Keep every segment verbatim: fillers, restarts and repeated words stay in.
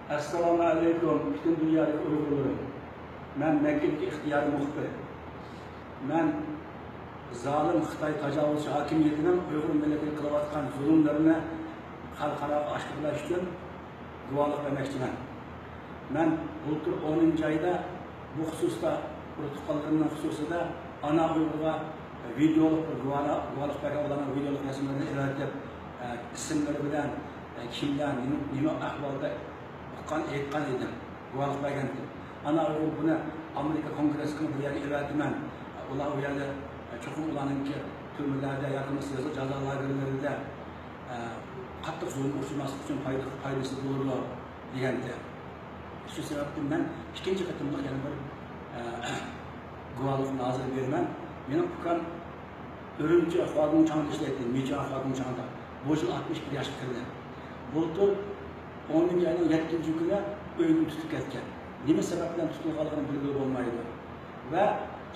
ئەسسالامۇ ئەلەيكۇم، پۈتۈن دۇنيادىكى ئۇيغۇرلىرىم. مەن مەككىدىكى ئىختىيارىي مۇخبىر. مەن زالىم خىتاي تاجاۋۇزچى ھاكىمىيىتىنىڭ ئۇيغۇر مىللىتىگە قىلىۋاتقان زۇلۇملىرىنى خەلقئاراغا ئاشكارىلاش ئۈچۈن گۇۋاھلىق بەرمەكچىمەن. مەن بۇلتۇر ئونىنچى ئايدا بۇ خۇسۇستا، ئۇرۇق-تۇغقانلىرىمنىڭ خۇسۇسىدا ئانا ئۇيغۇرغا ۋىدېئولۇق بىر گۇۋاھلا-، گۇۋاھلىق بەرگەن، ئۇلارنىڭ ۋىدېئولۇق رەسىملىرىنى ئەۋەتىپ، ئە، ئىسىملىرى بىلەن، ئە، كىملەر، نېمە، نېمە ئەھۋالدا ئۇققان، ئېيتقان ئىدىم، گۇۋاھلىق بەرگەن ئىدىم. ئانا ئۇيغۇر بۇنى ئامېرىكا كونگرېسسىغا بىر يەرگە ئەۋەتىمەن. ئۇلار ئۇ يەردە، ئە، چوقۇم ئۇلارنىڭكى تۈرمىلەردە ياكى بولمىسا جازا، جازا لاگېرلىرىدا، ئە، قاتتىق زۇلۇمغا ئۇچرىماسلىق ئۈچۈن پايدا-، پايدىسى بولىدۇ، دېگەنىدى. شۇ سەۋەبتىن مەن ئىككىنچى قېتىملىق يەنە بىر، ئە، گۇۋاھلىقنى ھازىر بېرىمەن. مېنىڭ ئۇكام ئۈرۈمچى خۇادۇڭچاڭدا ئىشلەيتتى، مىچۈەن خۇادۇڭچاڭدا. بۇ يىل ئاتمىش بىر ياشقا كىردى. بۇلتۇر ئونىنچى ئاينىڭ يەتتىنچى كۈنى ئۆيىدىن تۇتۇپ كەتكەن. نېمە سەۋەب بىلەن تۇتۇلغانلىقىنى بىلگىلى بولمايدۇ. ۋە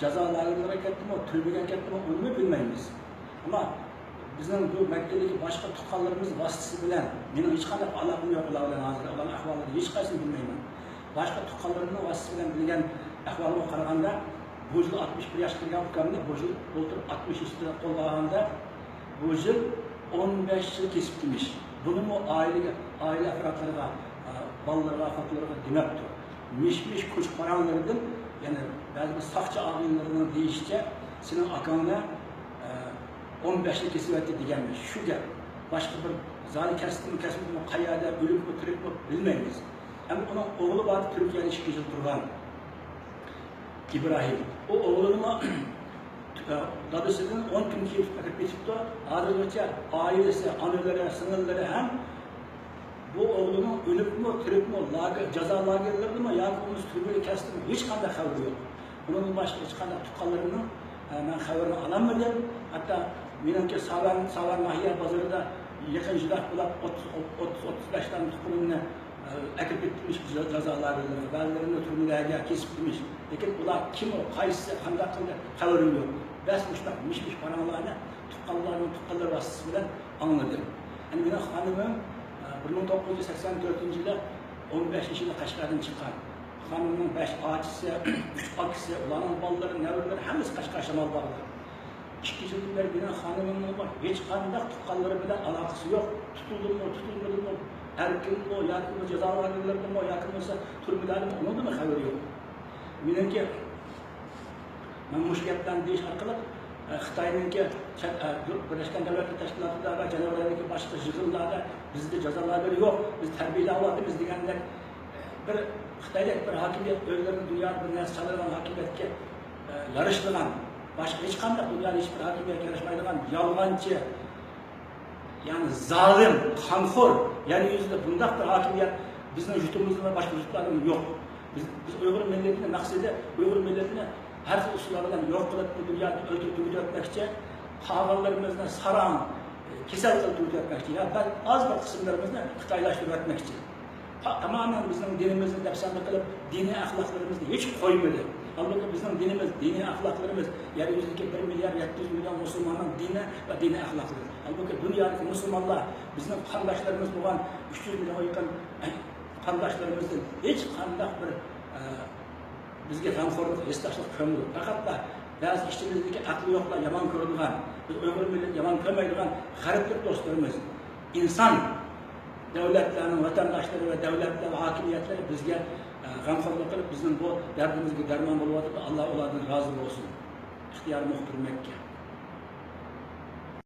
جازا لاگېرلىرىغا كەتتىمۇ، تۈرمىگە كەتتىمۇ، ئۇنىمۇ بىلمەيمىز. ئەمما بىزنىڭ بۇ مەككىدىكى باشقا تۇغقانلىرىمىز ۋاسىتىسى بىلەن، مېنىڭ ھېچقانداق ئالاقەم يوق ئۇلار بىلەن ھازىر، ئۇلارنىڭ ئەھۋاللىرىنى ھېچقايسىنى بىلمەيمەن. باشقا تۇغقانلىرىمنىڭ ۋاسىتىسى بىلەن بىلگەن ئەھۋالىمغا قارىغاندا، بۇ يىل ئاتمىش بىر ياشقا كىرگەن ئۇكامنى بۇ يىل بولتۇر ئاتمىش ياشقا قولغا ئالغاندا، بۇ يىل ئون بەش يىل كېسىپتىمىش. بۇنىمۇ ئائىلىگە، ئائىلە ئەپرادلىرىغا، ئا، بالىلىرىغا، خوتۇنلىرىغا دېمەپتۇ. مىش-مىش كوچا پاراڭلىرىدىن، يەنى بەزى بىر ساقچى ئاغىنىلىرىنىڭ دېيىشىچە، سېنىڭ ئاكاڭنى، ئە، ئون بەش يىل كېسىۋەتتى دېگەنمىش. شۇ گەپ. باشقا بىر زادى كەستىمۇ، كەسمىدىمۇ، قەيەردە، ئۆلۈكمۇ، تىرىكمۇ، بىلمەيمىز. ئەمما ئۇنىڭ ئوغلى بار، تۈركىيەدە ئىككى يىل تۇرغان. ئىبراھىم. ئۇ ئوغلىنىمۇ، ئە، دادىسىدىن ئون كۈن كېيىن ئەكىرىپ كېتىپتۇ. ھازىرغىچە ئائىلىسى، ئانىلىرى، سىڭىللىرى ھەم بۇ ئوغلىنىڭ ئۆلۈپمۇ، تىرىكمۇ، لاگېر، جازا لاگېرلىرىدىمۇ ياكى بولمىسا تۈرمىگە كەستىمۇ، ھېچقانداق خەۋىرى يوق. بۇنىڭدىن باشقا ھېچقانداق تۇغقانلىرىمنىڭ، ئە، مەن خەۋىرىنى ئالالمىدىم. ھەتتا مېنىڭكى ساۋەن، ساۋەن ناھىيە بازىرىدا يېقىن يىراق بولاپ ئوتتۇز، ئوتتۇز، ئوتتۇز بەش دانە تۇخۇمۇمنى، ئە، ئەكىرىپ كەتتىمىش جازا لاگېرلىرىغا. بەزىلىرىنى تۈرمىلەرگە كېسىپتىمىش. لېكىن ئۇلار كىم ئۇ، قايسىسى، قانداق قىلدى، خەۋىرىم يوق. بەس مۇشۇنداق مىش-مىش پاراڭلارنى تۇغقانلارنىڭ تۇغقانلىرى ۋاسىتىسى بىلەن ئاڭلىدىم. يەنى مېنىڭ خانىمىم، ئە، بىر مىڭ توققۇز يۈز سەكسەن تۆتىنچى يىلى ئون بەش يېشىدا قەشقەردىن چىققان. خانىمىمنىڭ بەش ئاچىسى، ئۈچ ئاكىسى، ئۇلارنىڭ بالىلىرى، نەۋرىلىرى ھەممىسى قەشقەر شامالباغدا. ئىككى يىلدىن بېرى مېنىڭ خانىمىمنىڭ ھېچقانداق تۇغقانلىرى بىلەن ئالاقىسى يوق. تۇتۇلدىمۇ، تۇتۇلمىدىمۇ، ئەركىنمۇ ياكى بۇ جازا لاگېرلىرىدىمۇ ياكى بولمىسا تۈرمىلەردىمۇ، ئۇنىڭدىنمۇ خەۋىرى يوق. مېنىڭكى مەن مۇشۇ گەپلەرنى دېيىش ئارقىلىق، ئە، خىتاينىڭكى چەت، ئە، بىرلەشكەن دۆلەتلەر تەشكىلاتىدا ۋە جەنۇبىي ئەمرىكىدىكى باشقا يىغىنلاردا بىزدە جازا لاگېرى يوق، بىز تەربىيەلەۋاتىمىز دېگەندەك، ئە، بىر خىتايدەك بىر ھاكىمىيەت ئۆزلىرىنى دۇنيادا بىر نەرسە چالىدىغان ھاكىمىيەتكە، ئە، يارىشىدىغان، باشقا ھېچقانداق دۇنيادا ھېچبىر ھاكىمىيەتكە ياراشمايدىغان يالغانچى، يەنى زالىم، قانخور، يەر يۈزىدە بۇنداق بىر ھاكىمىيەت بىزنىڭ يۇرتىمىزدا ۋە باشقا يۇرتلاردا يوق. بىز، بىز ئۇيغۇر مىللىتىنى، مەقسىتى ئۇيغۇر مىللىتىنى ھەر خىل ئۇسۇللار بىلەن يوق قىلىپ، بۇ دۇنيادا ئۆلتۈرۈپ تۈگىتىۋەتمەكچى، قالغانلىرىمىزنى ساراڭ، كېسەل قىلىپ تۈگىتىۋەتمەكچى، يا بەك ئاز بىر قىسىملىرىمىزنى خىتايلاشتۇرۇۋەتمەكچى. تا-، تامامەن بىزنىڭ دىنىمىزنى دەپسەندە قىلىپ، دىنىي ئەخلاقلىرىمىزنى ھېچ قويمىدى. ھالبۇكى بىزنىڭ دىنىمىز، دىنىي ئەخلاقلىرىمىز، يەر يۈزىدىكى بىر مىليارد يەتتە يۈز مىليون مۇسۇلماننىڭ دىنى ۋە دىنىي ئەخلاقلىرى. ھالبۇكى دۇنيادىكى مۇسۇلمانلار بىزنىڭ قانداشلىرىمىز بولغان ئۈچ يۈز مىليونغا يېقىن قانداشلىرىمىزدىن ھېچقانداق بىر، ئە، بىزگە غەمخورلۇق، ھېسداشلىق كۆرمىدۇق. پەقەتلا بەزى ئىچىمىزدىكى ئەقلى يوقلار يامان كۆرىدىغان، بىز ئۇيغۇر مىللىتى يامان كۆرمەيدىغان غەربلىك دوستلىرىمىز، ئىنسان، دۆلەتلەرنىڭ ۋەتەنداشلىرى ۋە دۆلەتلەر ۋە ھاكىمىيەتلىرى بىزگە، ئە، غەمخورلۇق قىلىپ، بىزنىڭ بۇ دەردىمىزگە دەرمان بولۇۋاتىدۇ. ئاللا ئۇلاردىن رازى بولسۇن. ئىختىيار مۇخبىر مەككە.